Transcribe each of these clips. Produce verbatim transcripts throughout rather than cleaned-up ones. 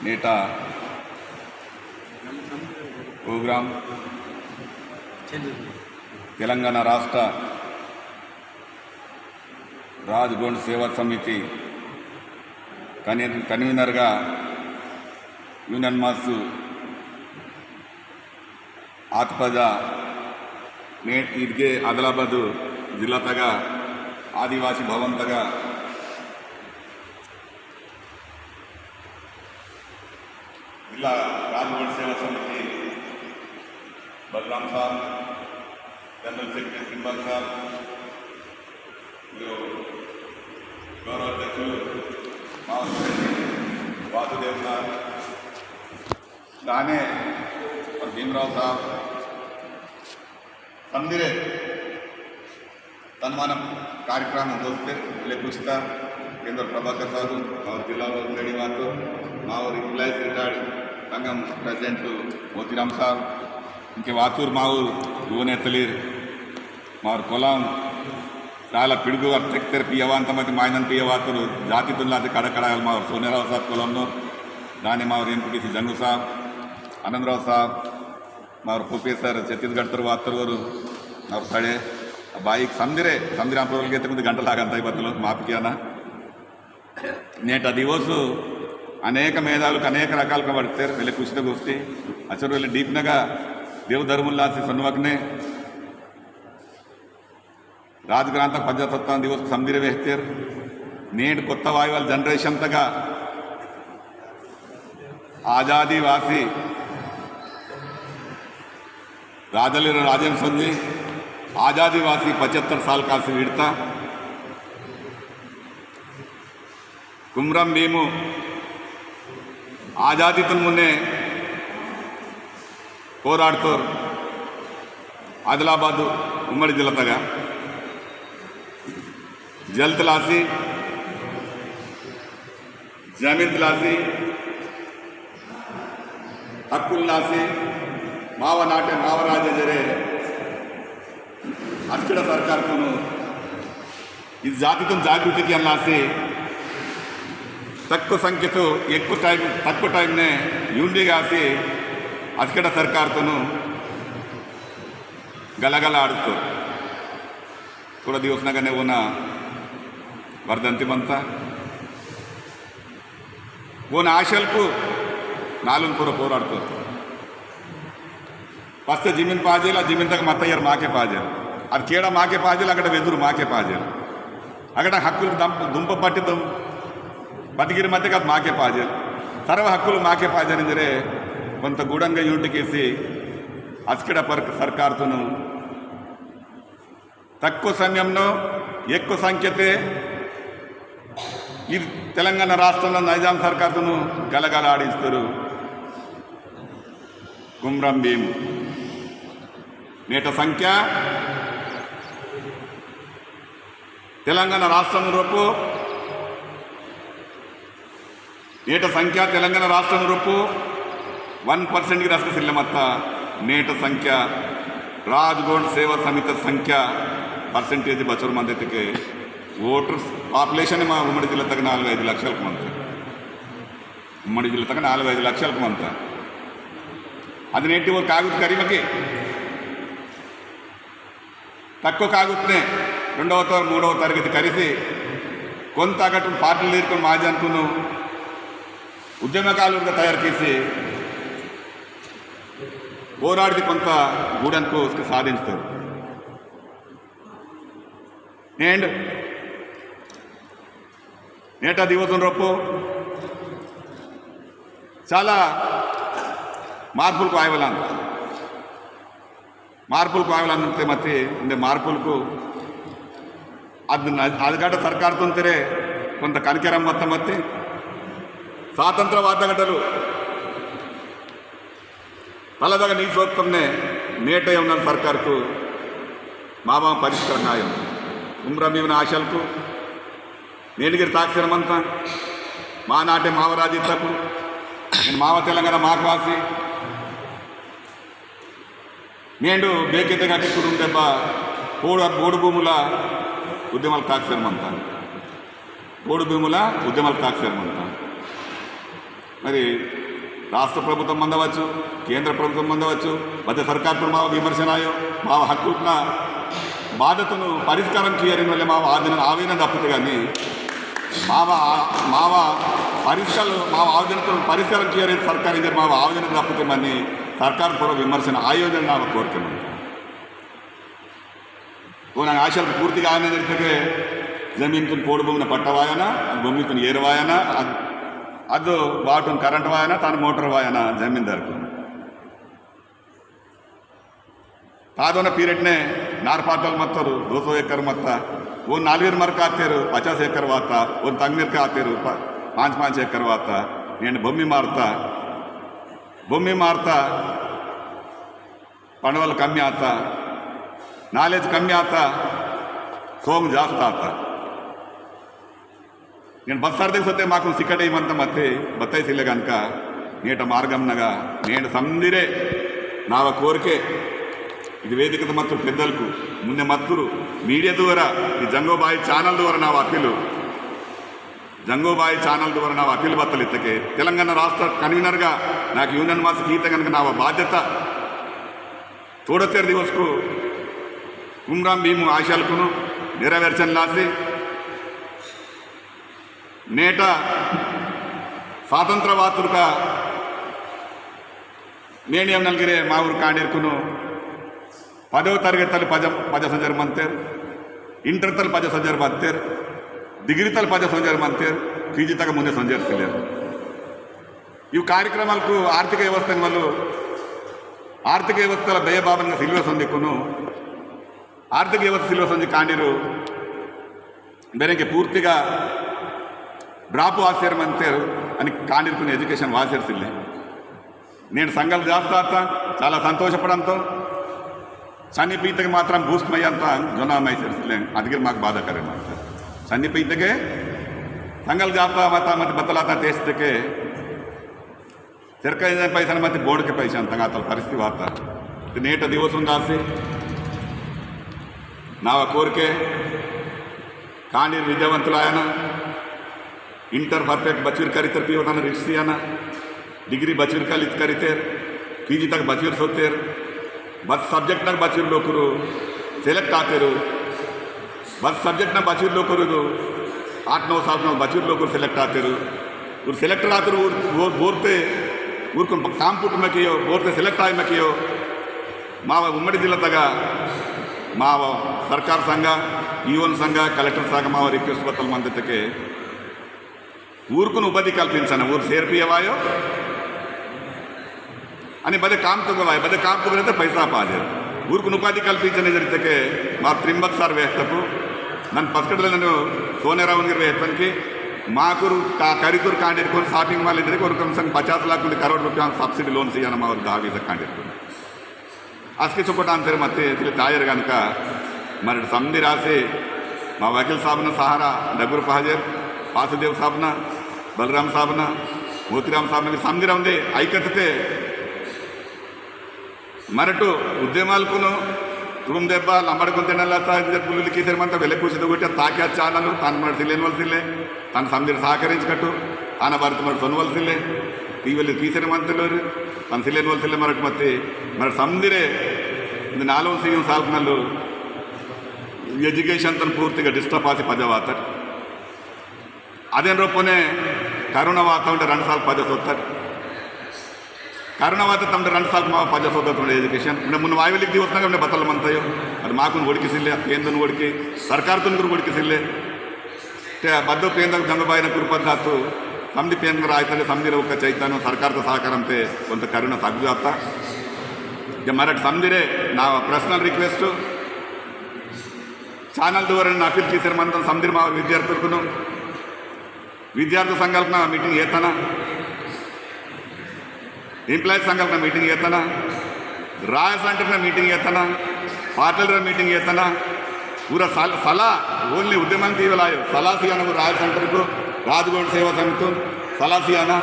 नेटा program तेलंगाना राष्ट्र राजगोंड सेवा समिति कन्वीनर गा यूनियन मासु आतपजा नेट इदगे आदिलाबाद जिला तगा आदिवासी भवन तगा जिला राजगोंड सेवा समिति बलराम साहब, जनरल सेक्रेटरी किंबल साहब, जो गौरव अध्यक्ष माउर वासुदेव साहब, दाने और भीमराव साहब, समदिरे तन्मानम कार्यक्रम दोस्ते लेकुस्ता केंद्र प्रभाकर साहब और जिला मेडी मातो माउर एम्प्लॉयज रिटायर्ड संगम प्रेसिडेंट मोतीराम साहब इंके वातूर माउर युवनेतलीर माउर कोलाम साला पिड़गु अर्थक्तर पियवान तमति मायनन पियवातुर जाति तुल्लासे कड़कड़ा माउर सोनेराव साहब कोलामनो दाने माउर एमपीटीसी जंगू साहब आनंदराव साहब माउर प्रोफेसर छत्तीसगढ़ तर वातर वरु माउर सड़े बाइक समदिरे समदिरे आप लोग के कुछ घंटा लागन ताई बतलो माफ किया ना। नेटा दिवस अनेक मेधालुक अनेक रकाल का पड़ते वेले कुछ तो गोष्ठी अचर वेले डीप नगा देव धर्मुल्लासी सन्वकने राजग्रांथ प्रजासत्ताक दिवस समदिरे वेहतेर। नेट कोत्ता वायवल जनरेशन तगा आजादी वासी राजलीला राजेंद्र सोंजी आजादी वासी पचहत्तर साल कासी विड़ता कुमरम भीमु आजादी तुन मुन्ने पोराडतोर आदिलाबाद उम्मडी जिल्ला तगा जलतलासी जमीन तलासी हक्कुल लासी मावा नाटे मावा राजा जरे अस्कड़ा सरकार कोनु इस जाति तुम जागृति किया लासी तक्को संख्यतो एक्को टाइम तक्को टाइम ने यूंडी गासी अस्कड़ा सरकार तोनु गलगल आड़तो थोड़ा दिवस नगने वोना वर्धंती मंता वोना आशलकु नालुन पूरा पोराड़तो। फस्ट जिमिन पाजेल, आ जिमिन तक मत यार माके पाजेल। अद केड़ा माके पाजेल, अगड़ वेदुर माके पाजेल। अगड़ हक्कुल दम-, दुंप पट्टी दुम-, बदगिर मत कद माके पाजेल। सर्व हक्कुल माके पाजेल इंजरे, कोंत गुडंग यूनिट केसी, अस्कड़ा पर सरकार तुनु, तक्कु समयंनो एक्कु संख्यते इद तेलंगाना राष्ट्रंलो नैजाम सरकारतुनु गलगलाडिस्तुरु। कुमरम भीम नेट संख्या तेलंगाना राष्ट्रम रोपो नेट संख्या तेलंगाना राष्ट्रम रूपु वन परसेंट की रसक सिल्ले मत्ता नेट संख्या राजगोंड सेवा समिति संख्या परसेंटेज बचोर मंदे तिके वोटर्स पॉपुलेशन मा उम्मडी जिल्ला तक नालुगु ऐदु लक्षलकु मंता। उम्मडी जिल्ला तक नालुगु ऐदु लक्षलकु मंता। अदि नेटी ओर कागद करिमके तक्कु कागुत्ने रेंडव तर-, मूडव तरगति करिसि कोंत अगटु पार्टीलु ईर्कुन महाजनकुनु उद्यमकालुर्गा तयार कीसि पोराडिति कोंत गूडनकु उसके साधिंचुतोर। नेंड नेटा दिवसन रोपो चाला मार्पुलकु आयवलान। मार्पुलकु आयवलान ते मत्ते, इंदे मार्पुलकु अद न-, अदगट सरकार तुंतरे कोंत कनकेरम मत्त मत्ते। स्वातंत्र्य वादगटलु तलदग नीसोत्तमने नेट उन्नन सरकारकु मामा परिष्करण आयो। उम्र मीवन आशलकु नेंडगिर ताक्सेर मंता, मा नाटे माव राजित्तकु, नेंड माव तेलंगाना माकवासी, नेंडु बेकेते गाके कुडुम देब्बा, पोड़, पोड़ भूमुला उद्यमल ताक्सेर मंता, पोड़ भूमुला उद्यमल ताक्सेर मंता। मरि राष्ट्र प्रभुत्वं मंदवच्चु, केंद्र प्रभुत्वं मंदवच्चु, बद्दे सरकारतुन माव विमर्शनायो, माव हक्कुलकुन बाधतुनु परिष्कारं कियरिन वल्ले माव आवेदन, आवेदन दप्पुते गानी, माव, माव परिष्कार, माव आवेदनतुन परिष्कारं कियरिन सरकार इंजर माव आवेदन दप्पुते मन्नि सरकार पूरा विमर्शनायो इंजर नाव कोरके मंता। कोना आशल पूर्तिगा आने जरितके जमीनतुन पोडु भूमिन पट्टा वायना, भूमितुन एर वायना, अद-, अद वाटुन करंट वायना, तान मोटर वायना जमीनदारकु। तादोना period ने नार पाटल मत्तोर, दो सौ एकर मत्ता, वो नालवीर मरका आतेर, पचास एकर वाता, वो तंगमीरका आतेर, प-, पाँच पाँच एकर वाता, नेंड भूमि मारता, भूमि मारता, पनवल कम्मी आता, knowledge कम्मी आता, सोंग जास्त आता। नेंड बस्सार देख सोते माकुन सिकटे मंत मते बताई सिले गनका नेट मार्गम नगा नेंड समदिरे नाव कोरके इद वेदिकत मत्तुर पेद्दलकु मुन्ने मत्तुरु media द्वारा ई जंगोबाई channel द्वारा नाव appeal जंगोबाई channel द्वारा नाव appeal बत्तल इत्तके तेलंगाना राष्ट्र convener गा नाक union मास कीते गनक नाव बाध्यता तोड़तेर दिवसकु कुमराम भीमु आशलकुनु नेरवेर्चन लासी नेटा स्वातंत्र्य वातुरका नेनियम नलगिरे मावुर कांडिरकुनु पदव तरगतल पज पज संजर मंतेर, इंटरतल पज संजर मंतेर, डिग्रीतल पज संजर मंतेर, पीजी तक मुन्ने संजर सिलेर। इव कार्यक्रमालकु आर्थिक व्यवस्था मल्लु आर्थिक व्यवस्था बेयबाबन सिल्वे संदिकुनु आर्थिक व्यवस्था सिल्वे संदि कांडिरु बेरेंके पूर्तिगा drop वासेर मंतेर अनि कांडिरकुन education वासेर सिल्ले। नेंड संगल जास्त आता, चाला संतोषपडंतो। सन्नी पीतके मात्रम boost मय्यंता जोना मैसेर सिल्ले, अदिगिर माक बाधा करे माता। सन्नी पीतके संगल जास्त मता मत बतलाता तेस्तके। सरकारी पैसा मत बोर्ड के पैसा अंतंगा अतल परिस्थिति वाता। ते नेट दिवस उंदासी नावा कोरके कांडीर विद्यावंतुलायना, इंटर परफेक्ट बचवीर करितर पीवताना रिक्सियाना, डिग्री बचवीर कलित करितेर, पीजी तक बचवीर सोतेर, बस सब्जेक्ट नक बचवीर लोकुरु सेलेक्ट आतेरु, बस सब्जेक्ट नक बचवीर लोकुरु आठ नौ साल नक बचवीर लोकुरु सेलेक्ट आतेरु, उर सेलेक्ट आतेरु, उर, उर बोरते, उर कुन काम पुट मकियो, बोरते सेलेक्ट आय मकियो, मावा उम्मडी जिल्ला तगा मावा सरकार संगा, ईओन संगा, कलेक्टर संगा मावा रिक्वेस्ट बतल मंदतके ऊरकुन उपाधि कल्पिंचना, ऊर सेर्पियवायो अनि बदे काम तुगवायो, बदे काम तुगले तो पैसा पाजे। ऊरकुन उपाधि कल्पिंचना जरितके मा त्रिंबक सार वेहतपु नन पसकटले ननु सोने रावण गिर वेहतन की माकुर का करितुर कांडेर कोन शॉपिंग मॉल इंद्रे कोन कम संग पचास लाख कोन करोड़ रुपया सब्सिडी लोन सियाना मावर दहा वीस कांडेर कोन। असके चोकोट अंतर मते तिले तायर गनका मरड समदिर आसे मा वकील साहबना सहारा डगुर पहाजेर, वासुदेव साहबना, बलराम साहबना, मोतीराम साहबना, वीर समदिर उंदे ऐकतते मरटु उद्यमालकुनु तुडुम देब्बा लंबड़ कुंतेनला सा इधर पुलुली कीसेर मंता वेले कुछ तो गोटे ताक्या चानल तान मरड सिलेन वल सिले। तन समदिर सहकरिंचकट्टु, आना बारी तुमर सोनवल सिले, तीवली तीसरे मंतलोर, तन सिलेन वल सिले मरट मत्ते, मरट समदिरे, इंद नालुंग सीयुंग साल नल्लु, education तन पूर्तिगा disturb आसी पजा वातर। अदेन रोपने करोना वाता उंडे रंड साल पजा सोत्तर। करोना वाता तमडे रंड साल मावा पजा सोत्तर तुमडे education। उंडे मुन वायवलिक दिवस नगा उंडे बतल मंतयो। अद माकुन वोड़की सिल्ले, अद केंदन वोड़की, सरकार तुन गुर वोड़की सिल्ले। ते बद्दो पेंदक जंगबाईना कृपा धातु, समदि पेंदक रायतले समदिरे ओक्क चैतन्य सरकार तो सहकारम ते कोंत करोना तग्गु जाता। जे मरट समदिरे ना personal request, channel द्वारा ना appeal कीसेर मंतन समदिर मा विद्यार्थुलकुनु, विद्यार्थी संघालकना meeting येतना, employees संघालकना meeting येतना, राय center ना meeting येतना, पाटलरा meeting येतना, पूरा सल-, सला only उद्यमन तीवलायो, सला सियाना वो राय center को राजगोंड सेवा समिति सला सियाना,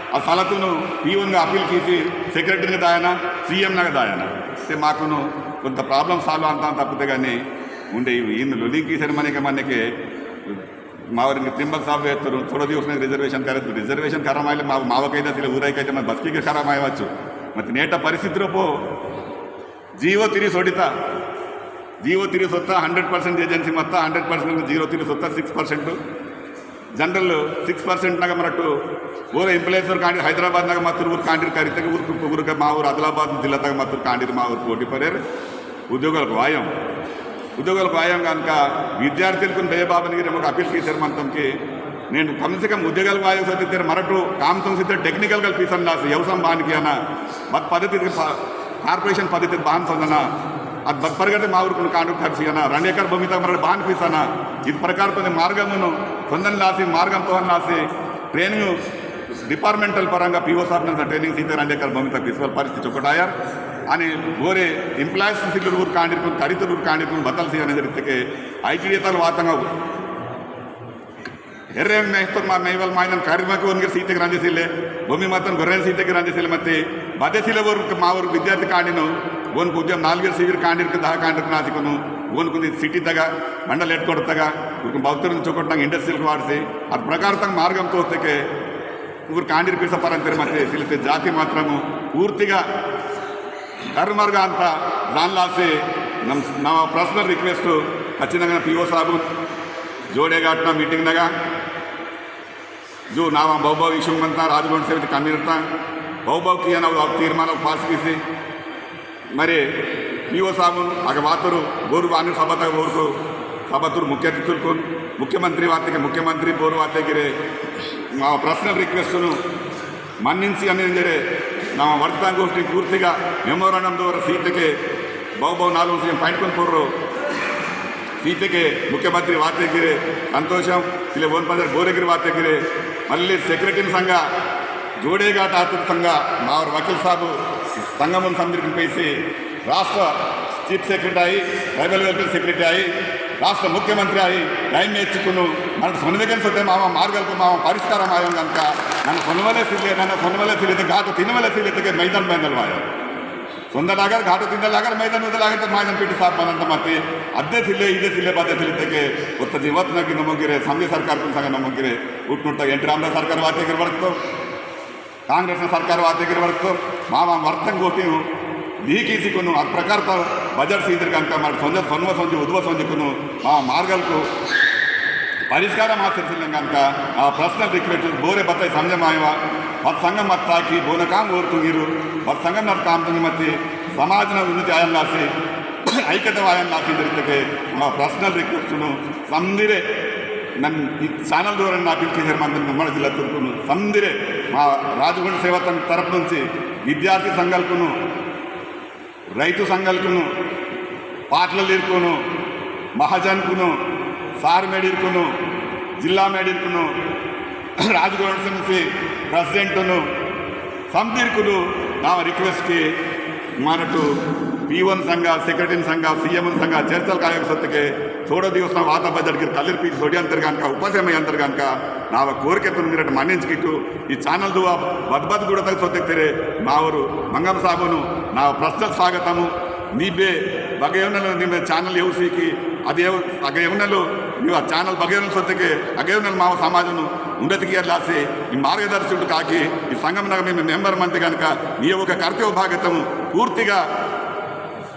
आ सलातुनु पीओन गा appeal कीसी secretary ने दायना, सीएम ना दायना। ते माकुनु कोंत problem solve अंता तप्पते गानी उंडे इव इन लुलिंग कीसेर मनेके मनेके मावर इनके त्रिंबक साहब वेहतोर, थोड़ा दिवस में reservation करे, तो reservation खराब आइले, माव, माव कैदा सिले, ऊराई कैदा, मैं बसकी के खराब आए वाचो। मत नेटा परिस्थिति रो पो, जीवो तिरी सोडिता, जीवो तिरी सोता, hundred percent agency मत्ता, hundred percent जीवो तिरी सोता, six percent, general six percent नग मरटू, बोले employees कांडी हैदराबाद नग मत्तुर ऊर कांडी करिते, ऊर, ऊर, मावर आदिलाबाद जिला तक मत्तुर कांडी मावर पोटी परेर, उद्योगल वायम, उद्योगल वायम गनका विद्यार्थीलकुन बेबाबनगिरी मग अपील कीसेर मंतम कि नेन कम से कम उद्योगल वायम सतितेर मरटू काम तुम सिते technical गल पीसन लासी यवसम बान कियाना, बत पद्धति पा-, corporation पद्धति बान संदना, अद बत परगते मावरकुन कांडू खर्चियाना, रंड एकर भूमि तक मरट बान पीसना, इद प्रकार तो मार्गमुनु संदन लासी, मार्गम तोहन लासी, training departmental परंगा पीओ साहब नंतर training सीते रंडे कर भूमि तक पिसवल परिस्थिति चोकटायर। अनि गोरे employees सिल्लुर ऊर कांडिरकुन, करितुर ऊर कांडिरकुन बतल सी अने जरितके आईटीडी तल वातंगा हेर्रे मेहतर मा मेवल माइनन कारिमा को उनके सीते के रंडे सिले, भूमि मतन गोरेन सीते के रंडे सिले मते, बादे सिले वोर मावर विद्यार्थी कांडिनो, वोन पूज्य नालवीर सिविर कांडिर के दहा कांडिर नासिकुनु, वोन कुन city तगा, मंडल headquarter तगा, उनको बाउतर चोकटना industrial वाड़ से, अद प्रकार तंग मार्गम तोहतेके, ऊर कांडीर पीसा परंतेर मते सिलते जाति मात्रमु पूर्तिगा कर्मर्ग अंता दानलासे नम-, नम personal request खच्चितंगा पीओ साबुन जोड़ेघाटना meeting नगा जो नावा बहु बहु issue मंता राजभवन से convener ता बहु बहु किया ना तीर्मानल pass कीसी मरे पीओ साबुन अग वातुर बोरु वानी सभा तगा बोरु सभातुर मुख्य अतिथुलकुन मुख्यमंत्री वातेके मुख्यमंत्री बोरु वातेगिरे मा personal request नु मन्निंची अनि इंजरे नम वर्तमान गोष्ठी पूर्तिगा memorandum द्वारा सीतेके बहु बहु नालुंग सीएम point कुन पोर्रो सीतेके मुख्यमंत्री वातेगिरे संतोषम सिले वोन पदर बोरेगिरे वातेगिरे मल्ली secretary संगा जोड़ेघाट आतुर संगा मावर वकील साहब संगमन संदिर पैसे राष्ट्र chief secretary आई, tribal welfare secretary आई, राष्ट्र मुख्यमंत्री आई, time में चिकुनु, मन सोनवेगन सोते मामा मार्गल को मामा परिष्कार आयों गनका, नन सोनवले सिले, नन सोनवले सिले ते घाट तीनवले सिले ते के मैदान मैदान वायो। सोंदा लागर, घाट तीन लागर, मैदान उदे लागर ते मैदान पीटी साफ बनंत मती, अद्दे सिले, इदे सिले, बादे सिले ते के, उत्तर जीवत ना की नमोगिरे, समझे सरकार कुन संग नमोगिरे, उठनुट तक एंट्री आमदा सरकार वातेगिर वरतो। कांग्रेस सरकार वातेगिर वरतो मामा वर्तन गोटी हूँ दी कीसीकुनु अद प्रकार तो बजट सींदर गनका मर सोंज सोनवा सोंज उद्वा सोंजकुनु मामा मार्गल को परिष्कार मास्टर सिल्लंग गनका आ personal request बोरे बताई समझ मायवा बत संगम मत ताकि बोन काम ओर तुंगिरु बत संगम नर काम तुंगी मती समाज न उन्नति आयन लासी ऐक्यता आयन लासी दरितके आ personal request नु समदिरे नन ई channel द्वारा ना appeal कीसेर मंदन उम्मडी जिल्ला तुर्कुनु समदिरे मा राजगोंड सेवा तन तरफ नुंची विद्यार्थी संघालकुनु, रैतु संघालकुनु, पाटललीरकुनु, महाजनकुनु, सार मेडीरकुनु, जिल्ला मेडीरकुनु, राजगोंड सेमसी president नु समदिरकुनु ना request की मानटू पीओन संगा, secretary संगा, सीएम संगा चर्चल कायक सत्तके थोड़ा दिवस ना वाता बजट गिर कलिर पीस सोडियन तिरगानका, उपासमय अंतर्गानका, नाव कोरके तुन मिरट मनिंच किटू, ई channel दुआ बद बद गुड़तक सोते तेरे, मावरु मंगम साबुनु, नाव प्रस्तुत स्वागतमु, निबे बगेवनल निमे channel एवसी की, अदेव अगेवनल, निवा channel बगेवनल सोते के, अगेवनल माव समाजनु, उन्नति किया लासे, ई मार्गदर्शक काकी, ई संगम नगमी member मंते गनका, निये ओका कर्तव्य भागतमु, पूर्तिगा,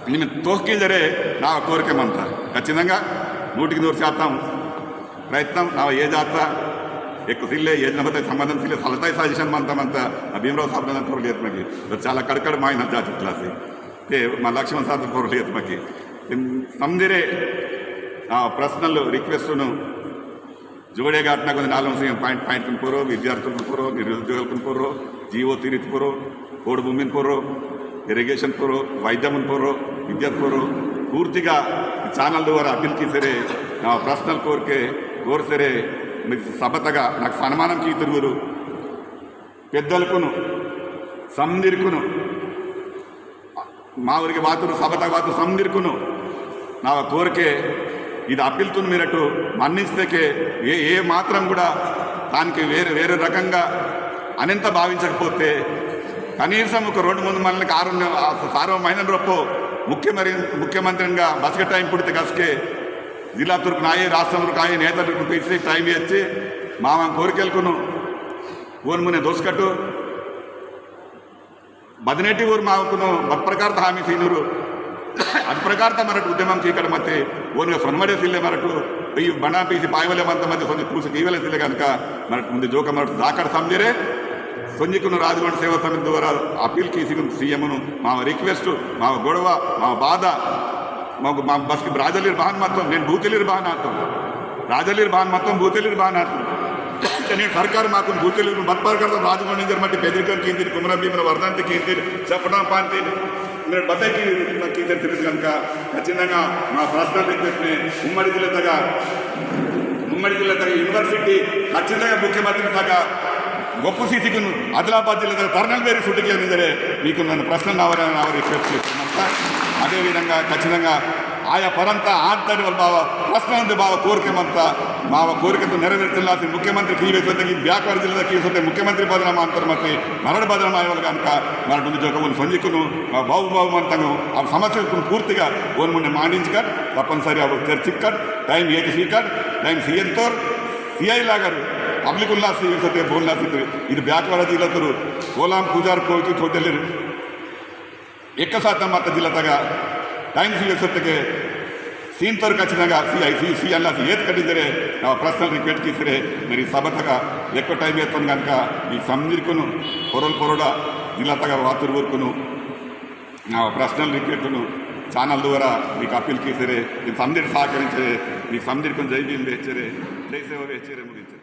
निमे तोहकी जरे ना कोरके मंता। खच्चितंगा नूटिकि नूरु शातं प्रयत्नं नाव ये जाता, एक्कु सिल्ले, ये जनपद संबंधन सिल्ले, सलताई suggestion मंता मंता, आ भीमराव साहब नंतर पोरलेत मगी। तो चाला कड़कड़ माई ना जात क्लासी। ते मा लक्ष्मण साहब पोरलेत मगी। इन समदिरे, आ, personal request नु जोड़े घाटना को नालों से point, point कुन पोरो, विद्यार्थी कुन पोरो, निरुद्योग कुन पोरो, जीवो तीरित पोरो, कोड भूमिन पोरो, irrigation पोरो, वैद्यमुन पोरो, विद्यात पोरो, पूर्तिगा channel द्वारा appeal कीसेरे, आ, personal कोरके, कोरसेरे, मी सभतगा नाक सन्मानं कीतुर गुरु। पेद्दलकुनु, समदिरकुनु, मावरिगे वातुरु सभतगा वातुरु समदिरकुनु, नाव कोरके, इद appeal तुन मिरटु, मन्निस्तेके, ए, ए मात्रं गुडा, तानके वेरे, वेरे रकंगा, अनेंत भाविंचकपोते, कनीसम ओक रेंडु मूंदु मनलकु आरु ने-, आ, सारव महिनन रोपो मुख्यमरि-, मुख्यमंत्रिंगा बसके time पुड़िते कसके जिला तुर्क नाये, राष्ट्र तुर्क आये, नेता तुर्क पैसे टाइम ये अच्छे, मामा कोरिकेलकुनु, ओन मुने दोसकटु, बदनेटी ऊर मावकुनु, बद प्रकार ता हामी सीनुरु, अद प्रकार ता मरट उद्यमम कीकड़ मते, ओन सोनमड़े सिल्ले मरटु, पी बना पीसी पायवले मंत मते, सोंजी पूसी कीवले सिल्ले कनका, मरट उंदी जोक मरट दाकड़ समझेरे, सोंजी कुनु राजभवन सेवा समिति द्वारा अपील कीसी कुनु सीएम नु, माव रिक्वेस्ट, माव गोड़वा, माव बाधा, माव, माव बस की राजलीर बहान मत्तोम, नेन भूतलीर बहान आतो। राजलीर बहान मत्तोम, भूतलीर बहान आतो। चने सरकार माकुन भूतलीर बद प्रकार ता राजभवन इंजर मट्टी पेदरिकम कींदिर, कुमरम भीमन वर्धंती कींदिर, चपटा पांती, मेरे बते की, कींदिर तिरित कनका, खच्चितंगा मा पर्सनल रिक्वेस्ट ने, उम्मड़ी जिल्ला तगा, उम्मड़ी जिल्ला तगा यूनिवर्सिटी, खच्चितंगा मुख्यमंत्री तगा, गोप्पु सीसीकुन आदिलाबाद जिल्ला तगा तरनल वेरी सुट्टी किया निजरे, मीकुन नन्ना प्रश्न नावरा, नावरा रिक्वेस्ट कीस्तुन्ना। अदे विधंगा खच्चितंगा आया परंता आंतरी वल बावा प्रश्न उंदे बावा कोरिके मंता, मावा कोरिके तो नेरवेर्तलासी मुख्यमंत्री की वेसोते की ब्याकवर जिल्ला की वेसोते मुख्यमंत्री बदनाम अंतर मते मरड़ बदनाम आयवल कनका मरड़ उंदी जोक ओन सोंजिकुनु बाबू बाबू मंतंगो अब समस्या कुन पूर्तिगा ओन मुन्ने मांडिंचकट तपनसरी अब चर्चिकट टाइम एक सीकट टाइम सीएंतोर सीआई लागर पब्लिक उल्लासी वेसोते बोललासी इद ब्याकवर जिल्ला तुरु कोलाम पूजार कोइतु छोटेलिर एक साथ मत जिला तगा टाइम सी वेसतके सीन तर कचिनगा सी आई सी सी अल्ला सी एत कटिंदरे ना पर्सनल रिक्वेस्ट कीसरे मेरी सभा तगा एक टाइम एतन गनका मी समझिरकुनु पोरल पोरोडा जिला तगा वातुर वरकुनु ना पर्सनल रिक्वेस्ट नु चैनल द्वारा मी अपील कीसरे मी समझिर सहकरिंचरे मी समझिरकुन जय भीम वेचरे जय सेवा वेचरे मुगिंचरे।